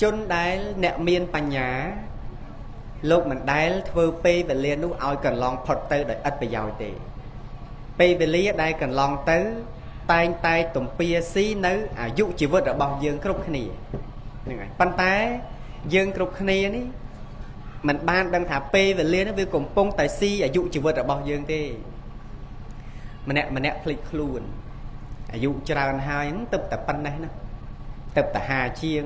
ជនដែលអ្នកមានបញ្ញាលោកមិនដែលធ្វើពេលវេលានោះឲ្យកន្លងផុតទៅដោយឥតប្រយោជន៍ទេពេលវេលាដែលកន្លងទៅតែងតែទំពាស៊ីនៅអាយុជីវិតរបស់យើងគ្រប់គ្នាហ្នឹងហើយប៉ុន្តែយើងគ្រប់គ្នានេះមិនបានដឹងថាពេលវេលានេះវាកំពុងតែស៊ីអាយុជីវិតរបស់យើងទេម្នាក់ម្នាក់ភ្លេចខ្លួនអាយុច្រើនហើយហ្នឹងទៅតែប៉ុណ្ណេះណាទៅតែ50ជាង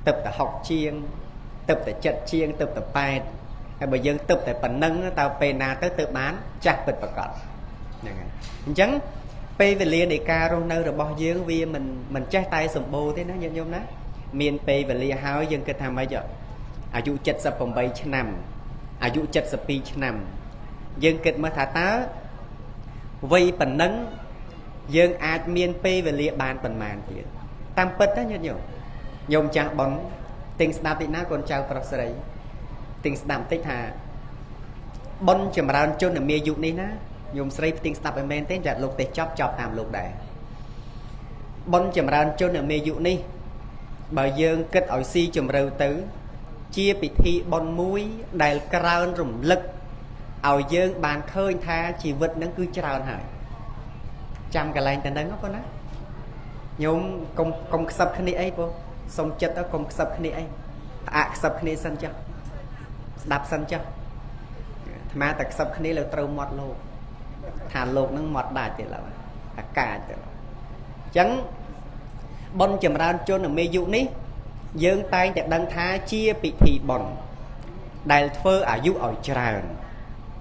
ទៅតែ60ជាងទៅតែ7ជាងទៅតែ8ហើយបើយើងទៅតែប៉ុណ្ណឹងតើពេលណាទៅទៅបានចាស់ពិតប្រាកដហ្នឹងហើយអញ្ចឹងពេលវេលានៃការរស់នៅរបស់យើងវាមិនចេះតែសម្បូរទេណាញាតិញោមណាមានពេលវេលាហើយយើងគិតថាម៉េចអាយុ78ឆ្នាំអាយុ72ឆ្នាំយើងគិតមើលថាតើវ័យប៉ុណ្ណឹងយើងអាចមានពេលវេលាបានប៉ុន្មានទៀតតាមពិតណាញាតិញោមញោមចាស់ប៉ុនទិញស្ដាប់តិចណាកូនចៅប្រុសស្រីទិញស្ដាប់តិចថាប៉ុនចម្រើនជនមានអាយុនេះណាញោមស្រីផ្ទៀងស្ដាប់ឲ្យមែនទេចាលោកទេចប់ចប់តាមលោកដែរប៉ុនចម្រើនជនមានអាយុនេះបើយើងគិតឲ្យស៊ីជម្រៅទៅជាពិធីបុណ្យមួយដែលក្រើនរំលឹកឲ្យយើងបានឃើញថាជីវិតនឹងគឺច្រើនហើយចាំកន្លែងតែនឹងបងណាញោមកុំខ្សឹបគ្នាអីបងសុំចិត្តទៅកុំខ្សឹបគ្នាអីផ្អាកខ្សឹបគ្នាសិនចុះស្ដាប់សិនចុះអាត្មាតែខ្សឹបគ្នាលើត្រូវមាត់លោកថាលោកនឹងមាត់ដាច់ទេឡើយអាកាចទេអញ្ចឹងបុណ្យចម្រើនជនមានអាយុនេះយើងតែងតែដឹងថាជាពិធីបុណ្យដែលធ្វើអាយុឲ្យច្រើន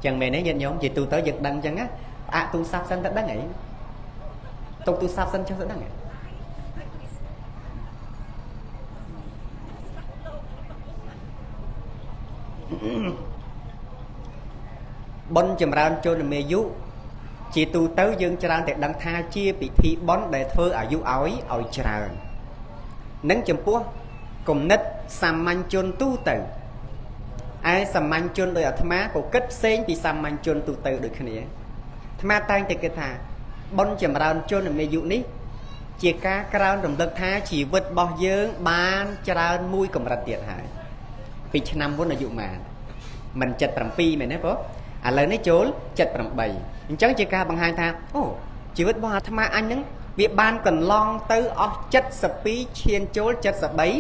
ចឹងមែនទេញាតិញោមជាទូទៅយើងដឹងចឹងណាផ្អាកទូរស័ព្ទសិនទៅដឹងអីទុកទូរស័ព្ទសិនចុះទៅដឹងអីបុណ្យចម្រើនជនមានអាយុជាទូទៅយើងច្រើនតែដឹងថាជាពិធីបុណ្យដែលធ្វើអាយុឲ្យច្រើននិងចំពោះគំនិតសាមញ្ញជនទូទៅឯសាមញ្ញជនដោយអាត្មាក៏គិតផ្សេងពីសាមញ្ញជនទូទៅដូចគ្នាអាត្មាតែងតែគិតថាបុណ្យចម្រើនជនមានអាយុនេះជាការក្រើនរំលឹកថាជីវិតរបស់យើងបានច្រើនមួយកម្រិតទៀតហើយពីឆ្នាំមុនអាយុប៉ុន្មានមិន77មែនទេបងឥឡូវនេះចូល78អញ្ចឹងជាការបង្ហាញថាអូជីវិតរបស់អាត្មាអញហ្នឹងវាបានកន្លងទៅអស់72ឈានចូល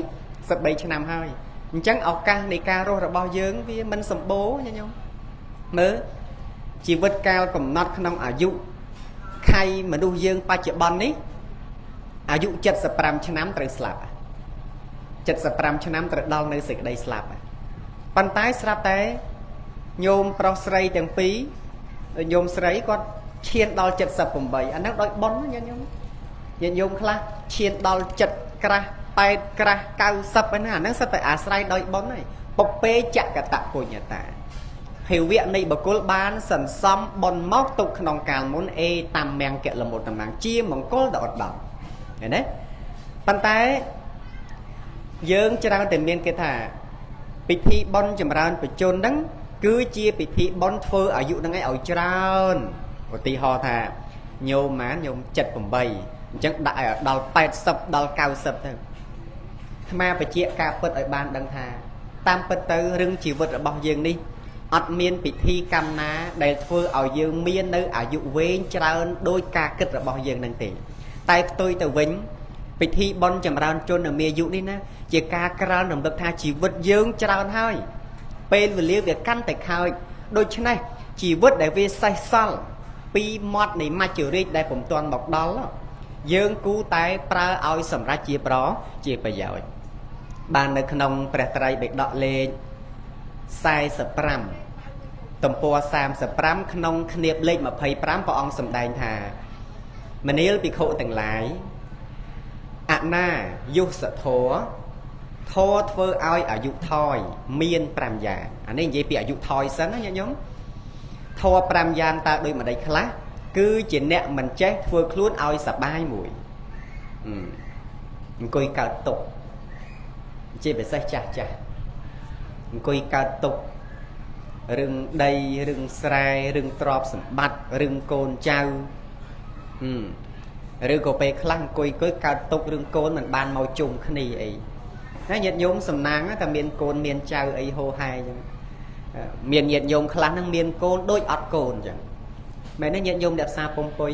73ឆ្នាំហើយអញ្ចឹងឱកាសនៃការរស់របស់យើងវាមិនសម្បូរញញោមមើលជីវិតកាលកំណត់ក្នុងអាយុខៃមនុស្សយើងបច្ចុប្បន្ននេះអាយុ75ឆ្នាំត្រូវស្លាប់75ឆ្នាំត្រូវដល់នៅសេចក្តីស្លាប់ប៉ុន្តែស្រាប់តែញោមប្រុសស្រីទាំងពីរញោមស្រីគាត់ឈានដល់78អាហ្នឹងដោយបុណ្យញាតិញោមញាតិញោមខ្លះឈានដល់7ក្រាស់8ក្រាស់90ឯណាអាហ្នឹងសិតតែអាស្រ័យដោយបុណ្យហើយពពេចកតពុញ្ញតាភាវៈនៃបុគ្គលបានសន្សំបុណ្យមកទុកក្នុងកាលមុនអេតាមមង្គលមុតតំណាងជាមង្គលដ៏ឧត្តមឃើញទេប៉ុន្តែយើងច្រើនតែមានគេថាពិធីបុណ្យចម្រើនបជនហ្នឹងគឺជាពិធីបុណ្យធ្វើអាយុហ្នឹងឯងឲ្យច្រើនឧទាហរណ៍ថាញោមម៉ានញោម78អញ្ចឹងដាក់ឲ្យដល់80ដល់90ទៅអាត្មាបញ្ជាក់ការពិតឲ្យបានដឹងថាតាមពិតទៅរឿងជីវិតរបស់យើងនេះអត់មានពិធីកម្មណាដែលធ្វើឲ្យយើងមាននៅអាយុវែងច្រើនដោយការគិតរបស់យើងនឹងទេតែផ្ទុយទៅវិញពិធីបុណ្យចម្រើនជនមានអាយុនេះណាជាការក្រើនរំលឹកថាជីវិតយើងច្រើនហើយពេលវេលាវាកាន់តែខើចដូច្នេះជីវិតដែលវាសេះសល់ពីមាត់នៃមច្ចុរាជដែលពុំទាន់មកដល់យើងគូតែប្រើឲ្យសម្រេចជាប្រយោជន៍បាននៅក្នុងព្រះត្រៃបិដកលេខ45ទំព័រ35ក្នុងឃ្នាបលេខ25ព្រះអង្គសម្ដែងថាមនាលភិក្ខុទាំងឡាយអណាយុសធរធរធ្វើឲ្យអាយុថយមាន5យ៉ាងអានេះនិយាយពីអាយុថយសិនណាញាតិញោមធរ5យ៉ាងតើដូចម្ដេចខ្លះគឺជាអ្នកមិនចេះធ្វើខ្លួនឲ្យសប្បាយមួយអង្គុយកើតទុកជាពិសេសចាស់ចាស់អង្គុយកើតទុករឿងដីរឿងស្រែរឿងទ្រព្យសម្បត្តិរឿងកូនចៅឬក៏ពេលខ្លះអង្គុយកើតទុករឿងកូនមិនបានមកជុំគ្នាអី ណាញាតិញោមសំណាងតែមានកូនមានចៅអីហោហែអញ្ចឹងមានញាតិញោមខ្លះហ្នឹងមានកូនដូចអត់កូនអញ្ចឹងមែនទេញាតិញោមអ្នកផ្សារពំពុយ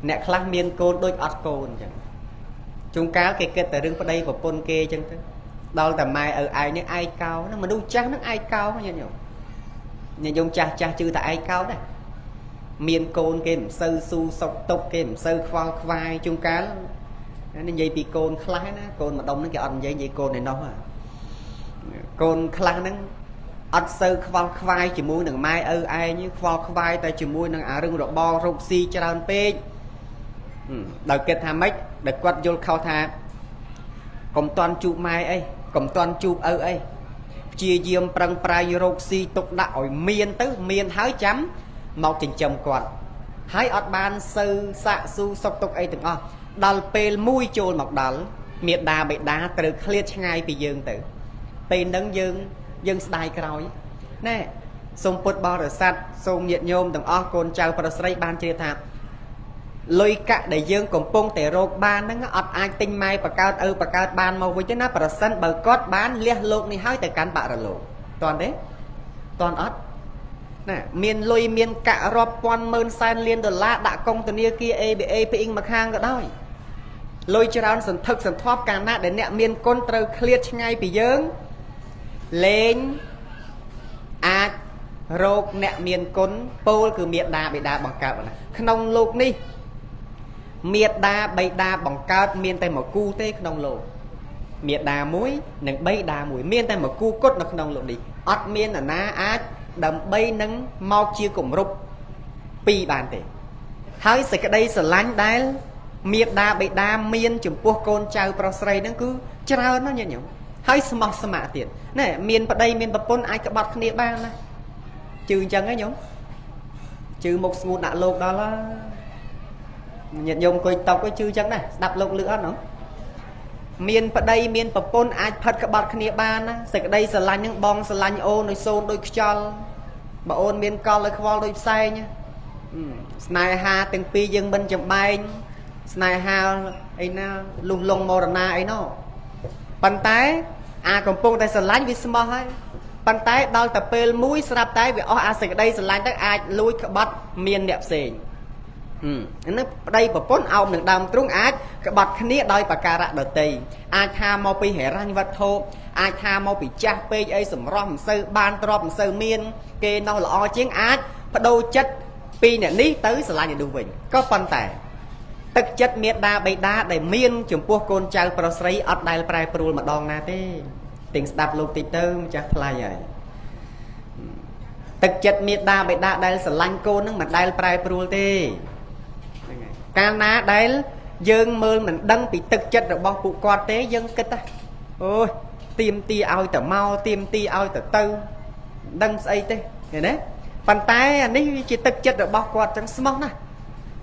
អ្នកខ្លះមានកូនដូចអត់កូនអញ្ចឹងជួនកាលគេគិតតែរឿងប្តីប្រពន្ធគេអញ្ចឹងទៅដល់តែម៉ែឪឯងនេះឯកោហ្នឹងមនុស្សចាស់ហ្នឹងឯកោញាតិញោមញាតិញោមចាស់ចាស់ជឿតែឯកោដែរមានកូនគេមិនសូវស៊ូសុកទុកគេមិនសូវខ្វល់ខ្វាយជួនកាលនិយាយពីកូនខ្លះណាកូនម្ដុំហ្នឹងគេអត់និយាយនិយាយកូនឯណោះកូនខ្លះហ្នឹងអត់សូវខ្វល់ខ្វាយជាមួយនឹងម៉ែឪឯងខ្វល់ខ្វាយតែជាមួយនឹងអារឿងរបររកស៊ីច្រើនពេកដោយគិតថាម៉េចដែលគាត់យល់ខុសថាកុំតន់ជួបម៉ែអីកុំតន់ជួបឪអីព្យាយាមប្រឹងប្រែងរកស៊ីទុកដាក់ឲ្យមានទៅមានហើយចាំមកចិញ្ចឹមគាត់ហើយអត់បានសូវសាក់ស៊ូសុកទុកអីទាំងអស់ដល់ពេលមួយចូលមកដល់មេដាបេដាត្រូវឃ្លាតឆ្ងាយពីយើងទៅពេលហ្នឹងយើងស្ដាយក្រោយណែសូមពុទ្ធបរិស័ទសូមញាតិញោមទាំងអស់កូនចៅប្រុសស្រីបានជ្រាបថាលុយកាក់ដែលយើងកំពុងតែរកបានហ្នឹងអត់អាចទិញម៉ែបកើតឪបកើតបានមកវិញទេណាប្រសិនបើគាត់បានលះលោកនេះហើយទៅកាន់បរលោកតន់ទេតន់អត់ណាមានលុយមានកាក់រាប់ពាន់ម៉ឺនសែនលានដុល្លារដាក់កុងធនាគារ ABA ផ្អ៊ីងមកខាងក៏ដោយលុយច្រើនសន្ធឹកសន្ធាប់កាលណាដែលអ្នកមានគុណត្រូវឃ្លាតឆ្ងាយពីយើងលែងអាចរកអ្នកមានគុណពោលគឺមេដាបេដាបង្កើតណាក្នុងលោកនេះមេដាបេដាបង្កើតមានតែមួយគូទេក្នុងលោកមេដាមួយនិងបេដាមួយមានតែមួយគូគត់នៅក្នុងលោកនេះអត់មាននរណាអាចដើម្បីនឹងមកជាគម្រប់ពីរបានទេហើយសេចក្តីស្រឡាញ់ដែលមេដាបេដាមានចំពោះកូនចៅប្រុសស្រីហ្នឹងគឺច្រើនណាស់ញាតិញោមហើយស្មោះស្ម័គ្រទៀតណែមានប្តីមានប្រពន្ធអាចក្បត់គ្នាបានណាជឿអញ្ចឹងហ៎ញោមជឿមុខស្ងួតដាក់លោកដល់ញាតិញោមអង្គុយតុកជឿអញ្ចឹងដែរស្ដាប់លោកលឺអត់នោះមានប្តីមានប្រពន្ធអាចផិតក្បត់គ្នាបានណាសេចក្តីស្រឡាញ់ហ្នឹងបងស្រឡាញ់អូនឲ្យសូនដូចខ្យល់បើអូនមានកលឲ្យខ្វល់ដូចផ្សែងស្នេហាទាំងពីរយើងមិនចំបែងស្នេហាអីណាលុះលងមរណាអីណោះប៉ុន្តែអាកំពុងតែស្រឡាញ់វាស្មោះហើយប៉ុន្តែដល់តែពេលមួយស្រាប់តែវាអស់អាសេចក្តីស្រឡាញ់ទៅអាចលួចក្បត់មានអ្នកផ្សេងហ្នឹងប្តីប្រពន្ធអោបនឹងដើមទ្រូងអាចក្បត់គ្នាដោយបការៈដតីអាចថាមកពីហិរញ្ញវត្ថុអាចថាមកពីចាស់ពេកអីសម្រស់មិនសូវបានទ្រព្យមិនសូវមានគេនោះល្អជាងអាចបដូរចិត្តពីអ្នកនេះទៅស្រឡាញ់អ្នកនោះវិញក៏ប៉ុន្តែទឹកចិត្តមេដាបេដាដែលមានចំពោះកូនចៅប្រុសស្រីអត់ដែលប្រែប្រួលម្ដងណាទេទាំងស្ដាប់លោកតិចទៅម្ចាស់ថ្លៃហើយទឹកចិត្តមេដាបេដាដែលស្រឡាញ់កូននឹងមិនដែលប្រែប្រួលទេហ្នឹងហើយកាលណាដែលយើងមើលមិនដឹងពីទឹកចិត្តរបស់ពួកគាត់ទេយើងគិតថាអូយទៀមទីឲ្យតែមកទៀមទីឲ្យតែទៅមិនដឹងស្អីទេឃើញទេប៉ុន្តែអានេះវាជាទឹកចិត្តរបស់គាត់ចឹងស្មោះណាស់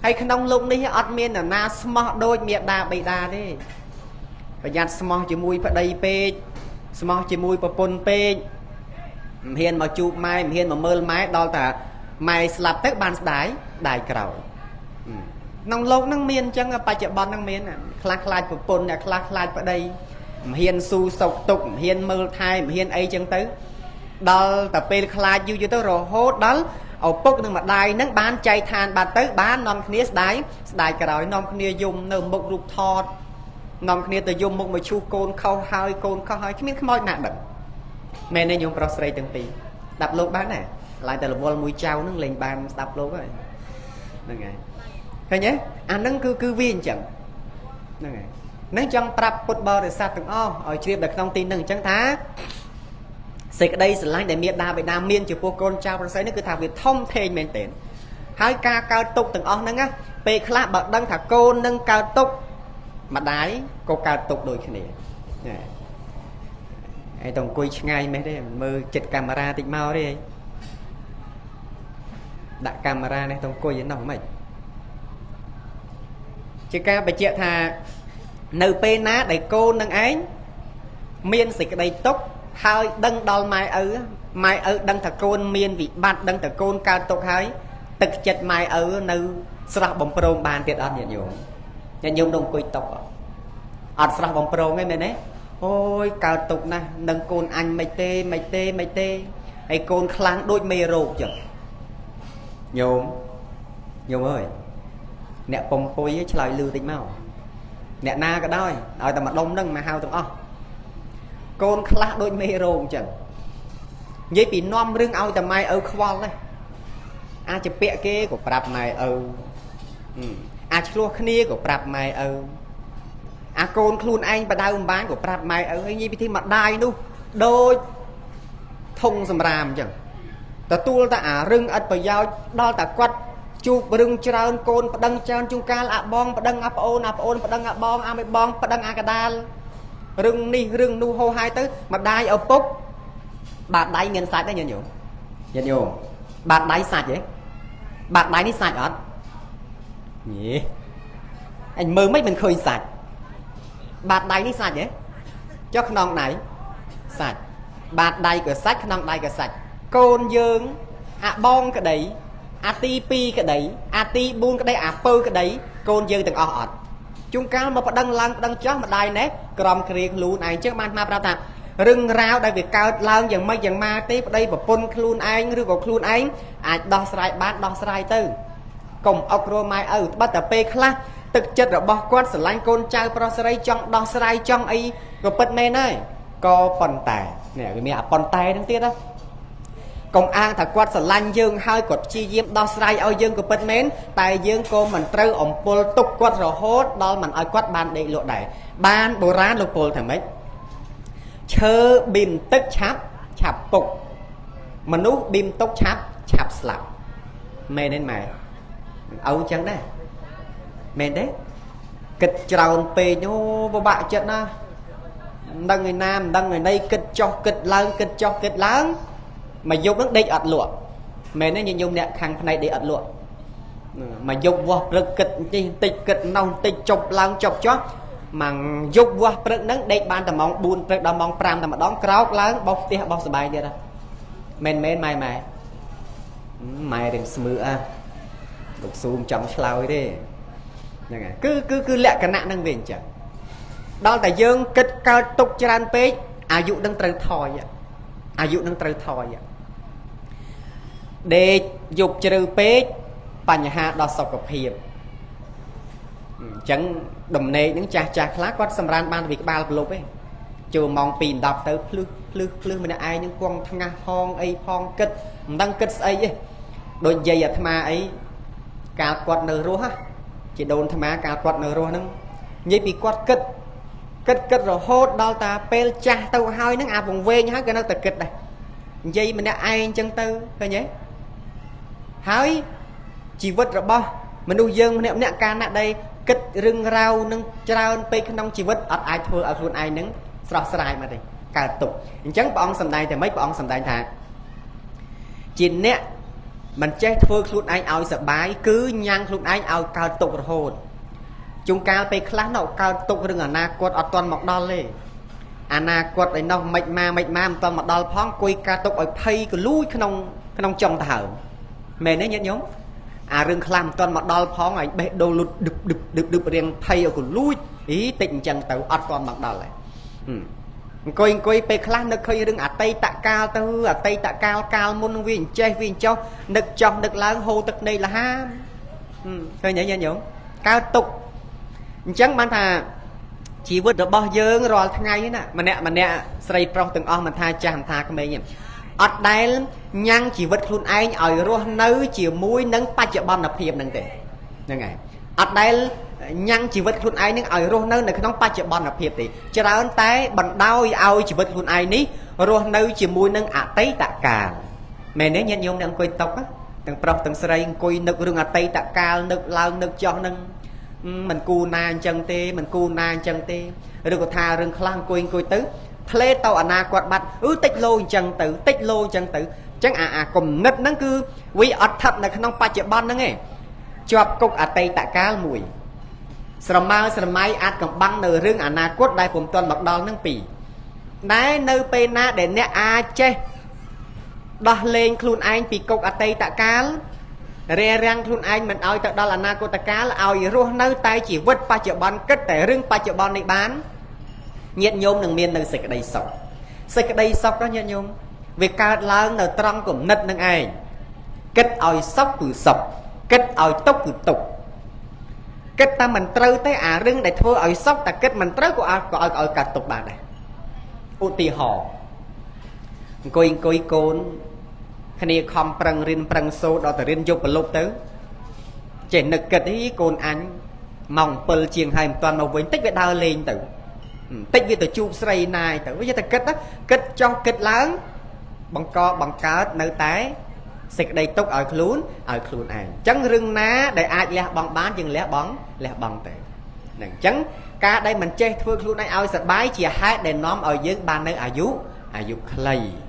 ហើយក្នុងលោកនេះអត់មាននរណាស្មោះដូចមេដាបេដាទេប្រយ័ត្នស្មោះជាមួយប្តីពេកស្មោះជាមួយប្រពន្ធពេកមិនហ៊ានមកជួបម៉ែមិនហ៊ានមកមើលម៉ែដល់តែម៉ែស្លាប់ទៅបានស្ដាយដាយក្រោយក្នុងលោកហ្នឹងមានអញ្ចឹងបច្ចុប្បន្នហ្នឹងមានខ្លះខ្លាចប្រពន្ធអ្នកខ្លះខ្លាចប្តីមិនហ៊ានស៊ូសុកទុកមិនហ៊ានមើលថែមិនហ៊ានអីចឹងទៅដល់តែពេលខ្លាចយូរយូរទៅរហូតដល់ឪពុកនិងម្ដាយហ្នឹងបានចែកឋានបាត់ទៅបាននាំគ្នាស្ដាយស្ដាយក្រោយនាំគ្នាយំនៅមុខរូបថតនាំគ្នាទៅយំមុខមកឈូសកូនខុសហើយកូនខុសហើយគ្មានខ្មោចណាស់ដឹងមែនទេញោមប្រុសស្រីទាំងពីរស្ដាប់លោកបានដែរឡើយតែរវល់មួយចៅហ្នឹងលែងបានស្ដាប់លោកហើយហ្នឹងហើយឃើញទេអាហ្នឹងគឺវាអញ្ចឹងហ្នឹងហើយនឹងចង់ប្រាប់ពុទ្ធបរិស័ទទាំងអស់ឲ្យជ្រាបនៅក្នុងទីហ្នឹងអញ្ចឹងថាសេចក្តីស្រឡាញ់ដែលមេដាបេដាមានចំពោះកូនចៅប្រស័យនេះគឺថាវាធំធេងមែនទែនហើយការកើតទុកទាំងអស់ហ្នឹងណាពេលខ្លះបើដឹងថាកូននឹងកើតទុកម្ដាយក៏កើតទុកដូចគ្នាហើយតអង្គុយឆ្ងាយម៉េះទេមើលចិត្តកាមេរ៉ាតិចមកទេដាក់កាមេរ៉ានេះតអង្គុយឯណោះម៉េចជាការបញ្ជាក់ថានៅពេលណាដែលកូននឹងឯងមានសេចក្តីទុកហើយដឹងដល់ម៉ែឪម៉ែឪដឹងថាកូនមានវិបត្តិដឹងថាកូនកើតទុកហើយទឹកចិត្តម៉ែឪនៅស្រស់បំព្រងបានទៀតអត់ញាតិញោមញាតិញោមដងអង្គុយតុកអត់ស្រស់បំព្រងទេមែនទេ អូយកើតទុកណាស់នឹងកូនអញមិនទេមិនទេមិនទេហើយកូនខ្លាំងដូចមេរោគចឹងញោមញោមអើយអ្នកពំពុយឆ្លើយលឺតិចមកអ្នកណាក៏ដោយឲ្យតែម្ដុំហ្នឹងមកហៅទាំងអស់កូនខ្លះដូចមេរោគចឹងនិយាយពីនាំរឿងឲ្យតែម៉ែឪខ្វល់ទេអាចពាក់គេក៏ប្រាប់ម៉ែឪអាចឆ្លោះគ្នាក៏ប្រាប់ម៉ែឪអាកូនខ្លួនឯងបដៅមិនបានក៏ប្រាប់ម៉ែឪហើយនិយាយពិធីម្ដាយនោះដូចធុងសម្រាមអញ្ចឹងទទួលតែអារឹងឥតប្រយោជន៍ដល់តែគាត់ជួបរឿងច្រើនកូនប្តឹងច្រើនជួនកាលអាបងប្តឹងអាប្អូនអាប្អូនប្តឹងអាបងអាមេបងប្តឹងអាកដាលរឿងនេះរឿងនោះហោហាយទៅម្ដាយឪពុកបាតដៃមានសាច់ទេញាតិញោមញាតិញោមបាតដៃសាច់ទេបាតដៃនេះសាច់អត់ញីអញមើលមិនឃើញសាច់បាតដៃនេះសាច់ទេចុះខ្នងដៃសាច់បាតដៃក៏សាច់ខ្នងដៃក៏សាច់កូនយើងអាបងក្តីអាទី2ក្តីអាទី4ក្តីអាពៅក្តីកូនយើងទាំងអស់អត់ជួនកាលមកប្តឹងឡើងប្តឹងចោះម្ដាយនេះក្រំគ្រាខ្លួនឯងចឹងបានមកប្រាប់ថារឿងរ៉ាវដែលវាកើតឡើងយ៉ាងម៉េចយ៉ាងម៉ាទេប្តីប្រពន្ធខ្លួនឯងឬក៏ខ្លួនឯងអាចដោះស្រាយបានដោះស្រាយទៅកុំអុករម៉ែឪត្បិតតែពេលខ្លះទឹកចិត្តរបស់គាត់ស្រឡាញ់កូនចៅប្រុសស្រីចង់ដោះស្រាយចង់អីក៏ពិតមែនដែរក៏ប៉ុន្តែនេះវាមានអាប៉ុន្តែហ្នឹងទៀតណាកុំអាងថាគាត់ស្រឡាញ់យើងហើយគាត់ព្យាយាមដោះស្រាយឲ្យយើងក៏ពិតមែនតែយើងក៏មិនត្រូវអំពុលទុកគាត់រហូតដល់មិនឲ្យគាត់បានដេកលក់ដែរបានបុរាណលោកពលថាម៉េចឈើប៊ីមទឹកឆាប់ឆាប់ពុកមនុស្សប៊ីមទុកឆាប់ឆាប់ស្លាប់មែនទេម៉ែឪចឹងដែរមែនទេគិតច្រើនពេកអូពិបាកចិត្តណាស់មិនដឹងឯណាមិនដឹងឯណីគិតចុះគិតឡើងគិតចុះគិតឡើងមកយប់ហ្នឹងដេកអត់លក់មែនទេញាតិញោមអ្នកខាងផ្នែកដេកអត់លក់មកយប់វាស់ព្រឹកគិតនេះបន្តិចគិតនោះបន្តិចចប់ឡើងចប់ចុះមកយប់វាស់ព្រឹកហ្នឹងដេកបានតែម៉ោង4ព្រឹកដល់ម៉ោង5តែម្ដងក្រោកឡើងបោះផ្ទះបោះសបាយទៀតហ៎មែនមែនម៉ែម៉ែម៉ែរៀងស្មឺអ่ะលោកស៊ូមចង់ឆ្លើយទេហ្នឹងហើយគឺគឺគឺលក្ខណៈហ្នឹងវាអញ្ចឹងដល់តែយើងគិតកើតទុកច្រើនពេកអាយុនឹងត្រូវថយអាយុនឹងត្រូវថយដេកយប់ជ្រៅពេកបញ្ហាដល់សុខភាពអញ្ចឹងដំណេកហ្នឹងចាស់ចាស់ខ្លះគាត់សម្រានបានពីក្បាលប្រលប់ឯងចូលម៉ោង2:10ទៅភ្លឺភ្លឺភ្លឺម្នាក់ឯងហ្នឹងគង់ថ្ងាស់ផងអីផងគិតមិនដឹងគិតស្អីទេដូចយាយអាត្មាអីកាលគាត់នៅរស់ជាដូនអាត្មាកាលគាត់នៅរស់ហ្នឹងនិយាយពីគាត់គិតគិតគិតរហូតដល់តាពេលចាស់ទៅហើយហ្នឹងអាវង្វេងហើយក៏នៅតែគិតដែរនិយាយម្នាក់ឯងអញ្ចឹងទៅឃើញទេហើយជីវិតរបស់មនុស្សយើងម្នាក់ម្នាក់កាលណាដែលគិតរឿងរ៉ាវនឹងច្រើនពេកក្នុងជីវិតអត់អាចធ្វើឲ្យខ្លួនឯងនឹងស្រស់ស្រាយមកទេកើតទុកអញ្ចឹងព្រះអង្គសម្ដែងតែម៉េចព្រះអង្គសម្ដែងថាជាអ្នកមិនចេះធ្វើខ្លួនឯងឲ្យសបាយគឺញ៉ាំងខ្លួនឯងឲ្យកើតទុករហូតជួនកាលពេលខ្លះនៅកើតទុករឿងអនាគតអត់ទាន់មកដល់ទេអនាគតឯនោះមិនមកមិនមកមិនទាន់មកដល់ផងគួយកើតទុកឲ្យភ័យកលួចក្នុងក្នុងចុងទៅហើមមែនទេញាតិញោមអារឿងខ្លះមិនទាន់មកដល់ផងឲ្យបេះដូងលុតដឹបដឹបដឹបដឹបរៀងភ័យឲ្យកលួចអីតិចអញ្ចឹងទៅអត់ទាន់មកដល់ហើយអង្គុយអង្គុយពេលខ្លះនឹកឃើញរឿងអតីតកាលទៅអតីតកាលកាលមុនវាអញ្ចេះវាអញ្ចោះនឹកចោះនឹកឡើងហូរទឹកភ្នែកលហាមឃើញទេញាតិញោមកើតទុកអញ្ចឹងបានថាជីវិតរបស់យើងរាល់ថ្ងៃណាម្នាក់ម្នាក់ស្រីប្រុសទាំងអស់មិនថាចាស់មិនថាក្មេងទេអត់ដែលញ៉ាំងជីវិតខ្លួនឯងឲ្យរស់នៅជាមួយនឹងបច្ចុប្បន្នភាពហ្នឹងទេហ្នឹងហើយអត់ដែលញ៉ាំងជីវិតខ្លួនឯងនឹងឲ្យរស់នៅនៅក្នុងបច្ចុប្បន្នភាពទេច្រើនតែបណ្ដោយឲ្យជីវិតខ្លួនឯងនេះរស់នៅជាមួយនឹងអតីតកាលមែនទេញាតិញោមអ្នកអង្គុយតុកទាំងប្រុសទាំងស្រីអង្គុយនឹករឿងអតីតកាលនឹកឡើងនឹកចោះនឹងមិនគូណាអញ្ចឹងទេមិនគូណាអញ្ចឹងទេឬក៏ថារឿងខ្លះអង្គុយអង្គុយទៅផ្លេទៅអនាគតបាត់អឺតិចលោអញ្ចឹងទៅតិចលោអញ្ចឹងទៅអញ្ចឹងអាគំនិតហ្នឹងគឺវាអត់ថិតនៅក្នុងបច្ចុប្បន្នហ្នឹងឯងជាប់គុកអតីតកាលមួយស្រមើស្រមៃអាចកំបាំងនៅរឿងអនាគតដែលពុំទាន់មកដល់ហ្នឹងពីរដែលនៅពេលណាដែលអ្នកអាចចេះដោះលែងខ្លួនឯងពីគុកអតីតកាលរារាំងខ្លួនឯងមិនឲ្យទៅដល់អនាគតកាលឲ្យរស់នៅតែជីវិតបច្ចុប្បន្នគិតតែរឿងបច្ចុប្បន្ននេះបាន ញាតិញោមនឹងមាននៅសេចក្តីសុខសេចក្តីសុខđóញាតិញោមវាកើតឡើងនៅត្រង់គំនិតនឹងឯងគិតឲ្យសុខគឺសុខគិតឲ្យទុក្ខគឺទុក្ខគិតតែមិនត្រូវទេអារឿងដែលធ្វើឲ្យសុខតែគិតមិនត្រូវក៏ឲ្យក៏ឲ្យឲ្យកាត់ទុកបានដែរឧទាហរណ៍អង្គុយអង្គុយកូនគ្នាខំប្រឹងរៀនប្រឹងសូត្រដល់តែរៀនយកប្រលប់ទៅចេះនឹកគិតអីកូនអញម៉ោង7ជាងហើយមិនទាន់មកវិញតិចវាដើរលេងទៅតិចវាទៅជួបស្រីណាយទៅវាតែគិតគិតចោះគិតឡើងបង្កបង្កើតនៅតែសេចក្តីទុកឲ្យខ្លួនឲ្យខ្លួនឯងអញ្ចឹងរឿងណាដែលអាចលះបង់បានយើងលះបង់លះបង់ទៅហ្នឹងអញ្ចឹងការដែលមិនចេះធ្វើខ្លួនឯងឲ្យសប្បាយជាហេតុដែលនាំឲ្យយើងបាននៅអាយុអាយុខ្លី។